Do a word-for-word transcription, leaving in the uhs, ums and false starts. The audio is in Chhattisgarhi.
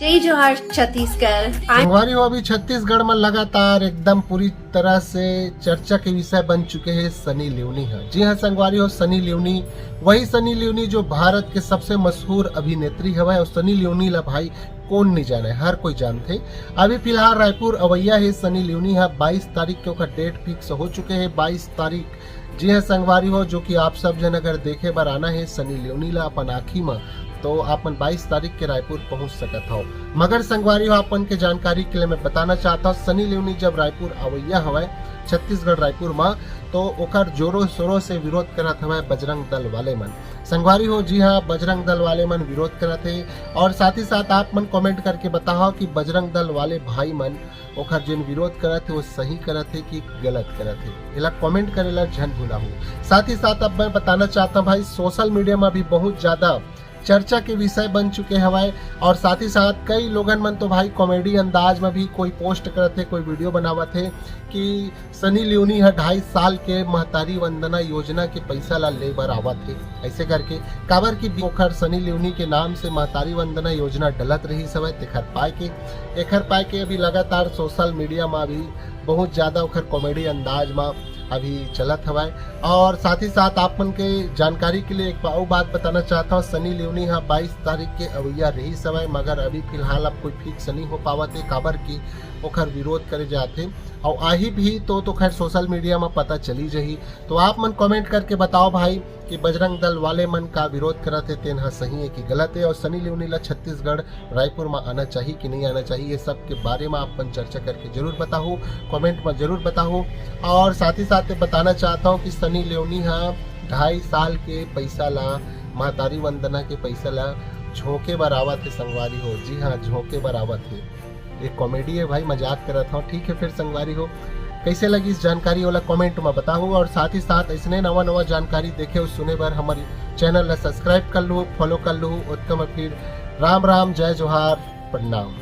जय जोहार छत्तीसगढ़। संगवारी हो, अभी छत्तीसगढ़ में लगातार एकदम पूरी तरह से चर्चा के विषय बन चुके हैं सनी लियोनी ह। जी हाँ संगवारी हो, सनी लियोनी, वही सनी लियोनी जो भारत के सबसे मशहूर अभिनेत्री हवय, और सनी लियोनी ला भाई कोन नहीं जाने, हर कोई जानथे। अभी फिलहाल रायपुर अवैया है सनी लियोनी ह। बाईस तारीख के ओकर डेट फिक्स हो चुके हैं, बाईस तारीख। जी हाँ संगवारी हो, जो कि आप सब जन अगर देखे बर आना है सनी लियोनी ला अपन आँखी म, तो आप मन बाईस तारीख के रायपुर पहुंच सकत हव। मगर संगवारी हो, आप मन के जानकारी के लिए मैं बताना चाहता हूँ, सनी लियोनी जब रायपुर अवैया हवय, छत्तीसगढ़ रायपुर म, तो ओकर जोरों शोरों से विरोध करत हवय बजरंग दल वाले मन। संगवारी हो, जी हाँ, बजरंग दल वाले मन विरोध करत हे। और साथ ही साथ आप मन कमेंट करके बताओ कि बजरंग दल वाले भाई मन ओकर जेन विरोध करत हे, वो सही करत हे कि गलत करत हे, एला कमेंट करे ला झन भुलाहू। साथ ही साथ अब मैं बताना चाहता हूँ भाई, सोशल मीडिया में भी बहुत ज्यादा चर्चा के विषय बन चुके हवय, और साथ ही साथ कई लोगन मन तो भाई कॉमेडी अंदाज में भी कोई पोस्ट करत हे, कोई वीडियो बनावत हे कि सनी लियोनी ह ढाई साल के महतारी वंदना योजना के पैसा ला ले बर आवत हे, ऐसे करके। काबर कि ओखर सनी लियोनी के नाम से महतारी वंदना योजना डलत रहिस हवय, तेखर पाय के, एखर पाय के अभी लगातार सोशल मीडिया में भी बहुत ज्यादा ओखर कॉमेडी अंदाज में अभी चलत हवय। और साथ ही साथ आप मन के जानकारी के लिए एक अउ बात बताना चाहता हूँ, सनी लियोनी ह बाईस तारीख के अवैया रहिस हवय, मगर अभी फिलहाल अब कोई फिक्स नहीं हो पावत हे, काबर कि ओखर विरोध करे जाथे। और आही भी तो, तो खैर सोशल मीडिया में पता चली जही। तो आप मन कमेंट करके बताओ भाई कि बजरंग दल वाले मन का विरोध करत हे, तेन ह सही है कि गलत है, और सनी लियोनी ला छत्तीसगढ़ रायपुर में आना चाहिए कि नहीं आना चाहिए, ये सब के बारे में आप मन चर्चा करके जरूर बताओ, कमेंट में जरूर बताओ। और साथ ही साथ बताना चाहता हूँ कि सनी लियोनी ह ढाई साल के पैसा ला, महतारी वंदना के पैसा ला झोंके बर आवत हे संगवारी हो। जी हाँ, झोंके बर आवत हे। एक कॉमेडी है भाई, मजाक करत हूँ, ठीक है। फिर संगवारी हो, कैसे लगी इस जानकारी वाला कमेंट में बताओ, और साथ ही साथ ऐसने नवा नवा जानकारी देखे और सुने बर हमारी चैनल ला सब्सक्राइब कर लो, फॉलो कर लो। ओतका में फिर राम राम, जय जोहार, प्रणाम।